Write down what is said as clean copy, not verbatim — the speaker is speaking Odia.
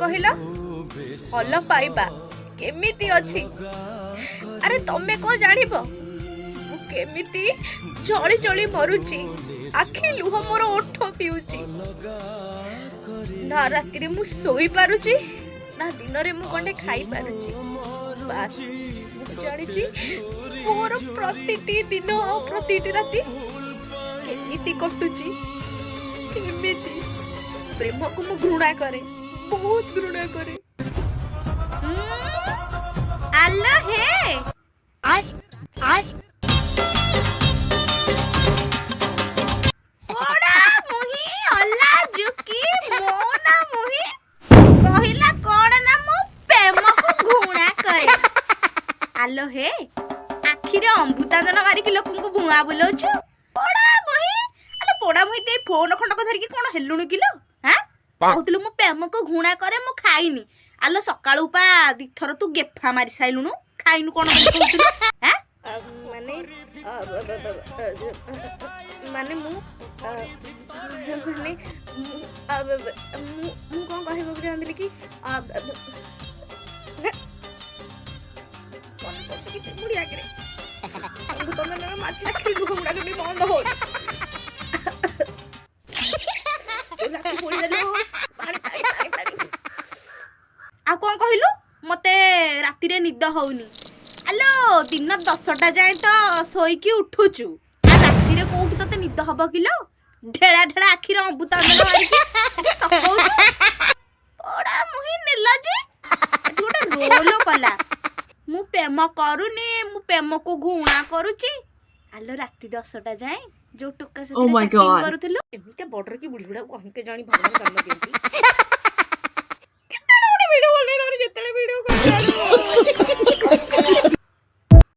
କହିଲ? ଭଲ ପାଇବା କେମିତି ଅଛି? ଆରେ, ତମେ କଣ ଜାଣିବ ମୁଁ କେମିତି ଜଳି ଜଳି ମରୁଛି? ଆଖି ଲୁହ ମୋର ଓଠ ପିଉଛି। ନା ରାତିରେ ମୁଁ ଶୋଇପାରୁଛି, ନା ଦିନରେ ମୁଁ ଗଣ୍ଡେ ଖାଇପାରୁଛି। ବାସ୍, ମୁଁ ଜାଣିଛି ମୋର ପ୍ରତିଟି ଦିନ ଆଉ ପ୍ରତିଟି ରାତି କେମିତି କଟୁଛି, କେମିତି। ପ୍ରେମକୁ ମୁଁ ଘୃଣା କରେ, ବହୁତ ଘୃଣା କରେ। ଆଲୋ ହେ, ପୋଡା ମୁହିଁ ଅଲାଜୁକି ମୋ ନା ମୁହିଁ କହିଲା କଣ ନା ମୁଁ ପ୍ରେମକୁ ଘୃଣା କରେ। ଆଲୋ ହେ, ଆଖିରେ ଅମୃତାଞ୍ଜନ ମାରିକି ଲୋକଙ୍କୁ ଭୁଆଁ ବୁଲଉଛୁ। ପୋଡା ମୁହିଁ, ଆଲୋ ପୋଡା ମୁହିଁ, ତୁ ଏଇ ଫୋନ ଖଣ୍ଡକ ଧରିକି କଣ ହେଲୁଣୁ କିଲୋ? ହାଁ, କହୁଥିଲୁ ମୁଁ ପ୍ରେମକୁ ଘୃଣା କରେ, ମୁଁ ଖାଇନି। ଆଲୋ, ସକାଳୁ ପା ଦିଥର ତୁ ଗେଫା ମାରି ସାଇଲୁଣୁ, ଖାଇନୁ କଣ ବୋଲି କହୁଥିଲୁ? ହାଁ, ମାନେ ମାନେ ମୁଁ ମାନେ ମୁଁ ମୁଁ କଣ କହିବାକୁ ଚାହୁଁଥିଲି କି ମନେ ପଡୁନି କିଛି ମୁଢି ଆଗରେ ଅମୃତାଞ୍ଜନ ମାଛି, ଆଖିରେ ଲୁହ ଗୁଡାକ ବି ବନ୍ଦ ହଉନି। ଆଖି ପୋଡ଼ିଦେଲୁ। ପାଣି, ପାଣି, ପାଣି, ପାଣି। ଆଉ କଣ କହିଲୁ? ମତେ ରାତିରେ ନିଦ ହଉନି। ଆଲୋ, ଦିନ 10ଟା ଯାଏଁ ତ ଶୋଇକି ଉଠୁଛୁ, ଆଉ ରାତିରେ କୋଉଠି ତତେ ନିଦ ହବ କିଲୋ? ଢେଳା ଢେଳା ଆଖିରେ ଅମୃତାଞ୍ଜନ ମାରିକି ଏଠି ସକଉଛୁ। ପୋଡା ମୁହିଁ ନିର୍ଲଜି, ଏଠି ଗୋଟେ ରୋଲ କଲା, ମୁଁ ପ୍ରେମ କରୁନି, ମୁଁ ପ୍ରେମକୁ ଘୃଣା କରୁଛି। ଆଲୋ, ରାତି 10ଟା ଯାଏଁ ଯୋଉ ଟୋକା Oh ସାଥିରେ my chatting God. କରୁଥିଲୁ, ଏମିତିଆ ବର୍ଡର କି ବୁଢୀ ଗୁଡାକୁ କାହିଁକି ଜାଣି ଭଗବାନ ଜନ୍ମ ଦିଅନ୍ତି।